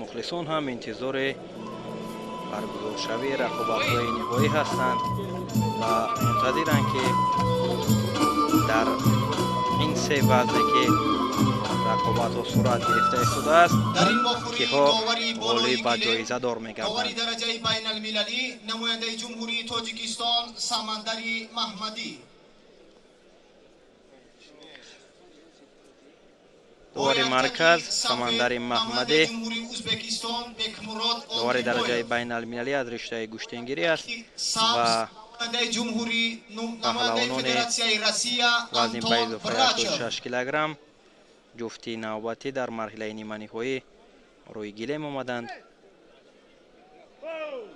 Мухлисон ҳам интизори баргузоршавии рақобатҳои ниҳоӣ ҳастанд ва мунтазиранд, ки дар ин се вазне, ки рақобатҳо сурат гирифта истодааст, Дар ин вохӯрии киҳо довари болои ғолиб ва гилем, ҷоизадор довари мегарданд. дараҷаи байналмилалӣ, намояндаи Ҷумҳурии Тоҷикистон Самандари Маҳмадӣ. Довари марказ Самандари Маҳмадӣ, Ҷумҳурии Ӯзбекистон Бекмурод довари дараҷаи Олтибоев. байналмилалӣ аз риштаи гӯштингирӣ аст Сабз, ва намояндаи ҷумҳурӣ, намояндаи паҳлавонони Федератсияи Россия вазни ба Антон изофаи Брачев. 86 килограмм ҷуфти навбатӣ дар марҳилаи ниманиҳоӣ рӯи гилем омаданд.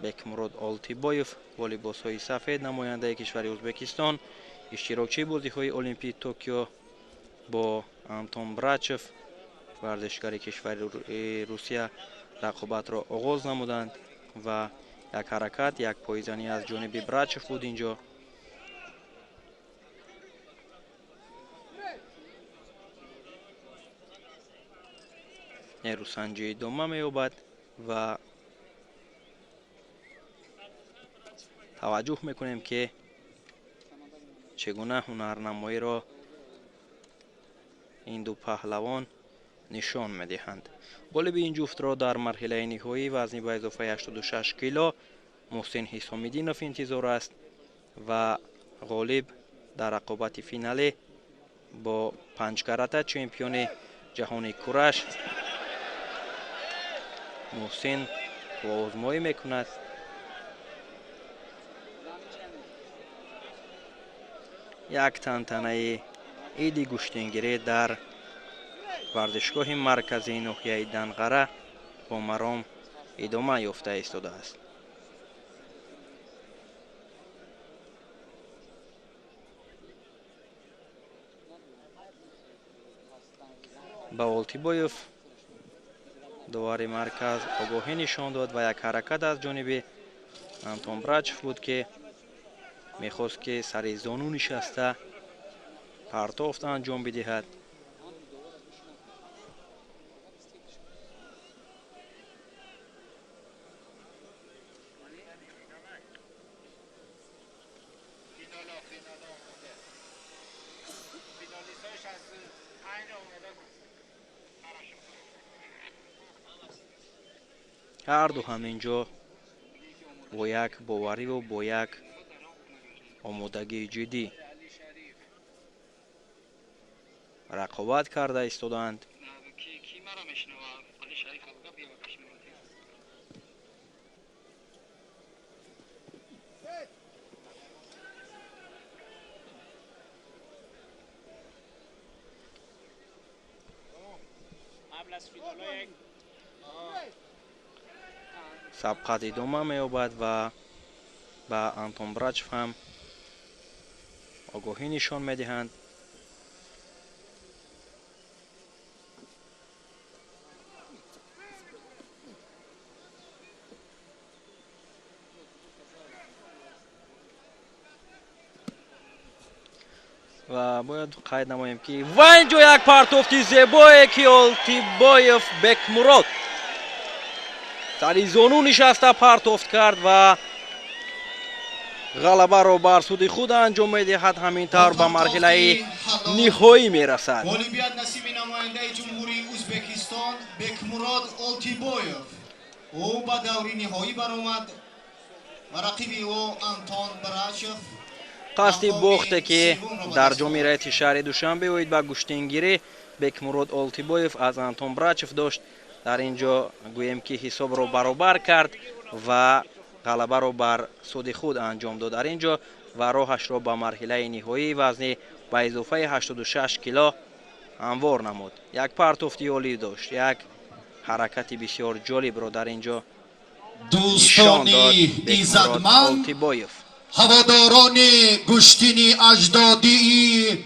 Бекмурод Олтибоев бо либосҳои сафед, намояндаи кишвари Ӯзбекистон, иштирокчии бозиҳои Олимпии Токио, бо Антон Брачев, варзишгари кишвари Русия, рақобатро оғоз намуданд ва як ҳаракат, як пойзанӣ аз ҷониби Брачев буд инҷо. Нерӯсанҷӣ идома меёбад ва таваҷҷӯҳ мекунем, ки чӣ гуна ҳунарнамоиро ин ду паҳлавон нишон медиҳанд. Ғолиби ин ҷуфтро дар марҳилаи ниҳоӣ вазни ба изофаи 86 кило Муҳсин Ҳисомиддинов интизор аст ва ғолиб дар рақобати финалӣ бо панҷкарата чемпиони ҷаҳони кураш Муҳсин қувваозмоӣ мекунад. Як тантанаи иди гӯштингирӣ дар варзишгоҳи марказии ноҳияи Данғара бо маром идома ёфта истодааст. Ба Олтибоев довари марказ огоҳӣ нишон дод ва як ҳаракат аз ҷониби Антон Брачев буд, ки мехост, ки сари зону нишаста партофт анҷом бидиҳад. Ҳарду ҳам инҷо бо як бовариву бо як омодагии ҷиддӣ рақобат карда истодаанд. Ки маро мешунавад? Али Шариф, гап биё пеши. قبل از فینال یک Сабқат идома меёбад ва ба Антон Брачев ҳам огоҳӣ нишон медиҳанд. Ва бояд қайд намоем, ки ва ин ҷо як партофти зебое, ки Олтибоев Бекмурод сари зону нишаста партофт кард ва ғалабаро бар суди худ анҷом медиҳад. Ҳамин тавр ба марҳилаи ниҳоӣ мерасад. Ғолибият насиби намояндаи Ҷумҳурии Ӯзбекистон Бекмурод Олтибоев. Ӯ ба даври ниҳоӣ баромад ва рақиби ӯ Антон Брачев Қасди бохте, ки дар ҷоми раиси шаҳри Душанбе оид ба гӯштингирӣ Бекмурод Олтибоев аз Антон Брачев дошт, дар ин ҷо гӯем, ки ҳисобро баробар кард ва ғалабаро бар суди худ анҷом дод дар ин ҷо ва роҳашро ба марҳилаи ниҳоии вазни ба изофаи 86 кило ҳамвор намуд. Як партофти олӣ дошт, як ҳаракати бисёр ҷолибро дар ин ҷо нишон Дӯстони дод Бекмурод иззатманд, Олтибоев. ҳаводорони гӯштини аҷдодии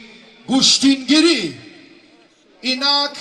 гӯштингирӣ, инак